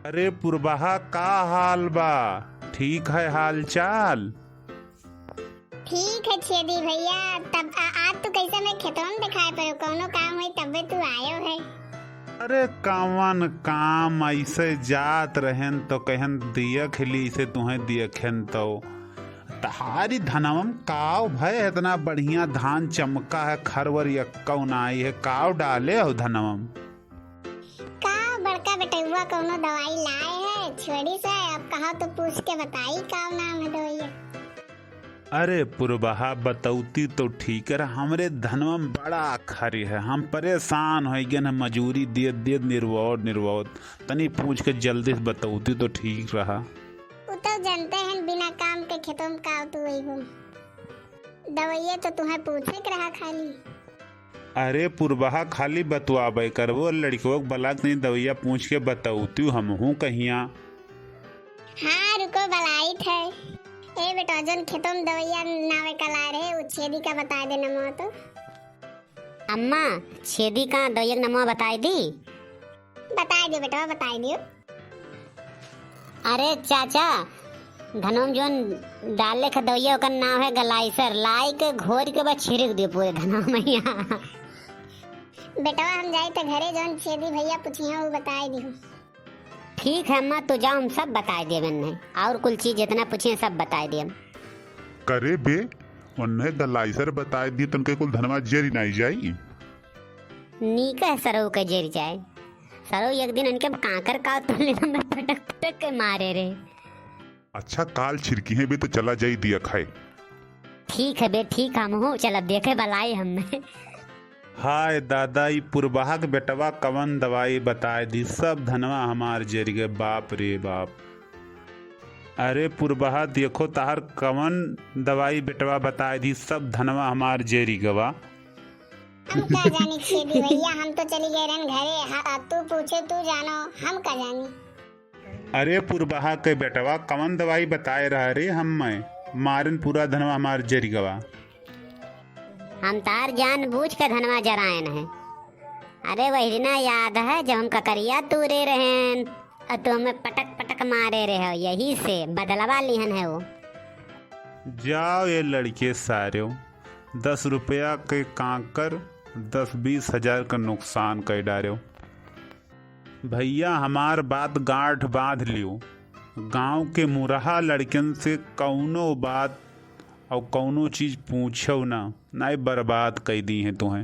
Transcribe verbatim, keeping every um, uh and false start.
अरे पुरबहा, का हाल बा? ठीक है हाल चाल? ठीक है छेदी भैया, तब आ, आज तू कैसे मैं खेतवा में दिखाई पड़ो, कौनो काम हुई तबे तू आयो है। अरे कवन काम, ऐसे जात रहेन तो कहन दियख ली से तुहें दियखेन तो तहारी धनवम काव भय, इतना बढ़िया धान चमका है, खरवर यक्कौ नाई है, काव डाले हो धनवम? का बड़का बेटउआ कौनो दवाई लाए है? छोड़ी से, अब कहो तो पूछ के बताई का नाम है दवाइया। अरे पुरबहा, बतौती तो ठीक है, हमरे धनवा में बड़ा खरी है, हम परेशान हो गए हैं, मजूरी दियत दियत निर्वोत निर्वोत। तनी पूछ के जल्दी से बतौती तो ठीक रहा। उ तो जानते हैं बिना काम के खेतों में का तू अइबो। दवाइया तो तुम्हें पूछे के रहा खाली। अरे पुरबहा, खाली बतवाबे करबो, लड़कवा के बला के तनी दवाइया पूछ के बतौती हमहूँ कहिया। हाँ रुको, बलाइत है। ए बेटा, जौन खेतों में दवाइया नावे का लाए रहे, उ छेदी का बताए दे नमवा तो। अम्मा, छेदी का दवाइया के नमवा बताए दी? बताए दियो बेटवा, बताए दियो। अरे चाचा, धनवा में जौन डाले के दवाइया, ओकर नाम है गलाइसर। लाई के घोर के बस छिड़क दियो पूरे धनवा में यहाँ। बेटवा, हम जाई त घरे, जौन छेदी भैया पूछिया, उ बताए दियो। ठीक है अम्मा, तू जाओ, हम सब बताए देबे उन्हें। और कुल चीज जितना पूछिए, सब बताए देब। करे बे, उन्हें गलाइसर बताए दिए, तनके कुल धनवा जरी नाई जाई। नीक है सरऊ के जरी जाए। सरऊ एक दिन उनके कांकर का तो लेना में पटक पटक के मारे रे। अच्छा, काल छिड़की है बे, तो चला जाई दिया खाए। ठीक है बे, ठीक, हम हो, चला देखे बलाई हमें। हाय दादा, ई पुरबहा के बेटवा कवन दवाई बताए दी, सब धनवा हमार जरि गए, बाप रे बाप। अरे पुरबहा, देखो तहार कवन दवाई बेटवा बताए दी, सब धनवा हमार जरि गवा। हम का जानी छेदी भैया, हम तो चली गए रहन घरे। हाँ, तू पूछे तू जानो, हम का जानी। अरे पुरबहा के बेटवा, कवन दवाई बताए रहा रे हम्मे? मारन पूरा धनवा हमार जरि गवा। हम तार जान बूझ के धनवा जरायन है। अरे वही दिना याद है जब हम ककरिया तूरे रहेन, और तू हमें पटक पटक मारे रहे हो, यही से बदलवा लिहन है वो। जाओ ये लड़के सारे, दस रुपया के कांकर दस बीस हजार का नुकसान कर डारे हो। भैया, हमार बात गांठ बांध लियो, गांव के मुरहा लड़कन से कौनो बात और कौनो चीज पूछो ना, नाई बर्बाद कई दी हैं तुहें।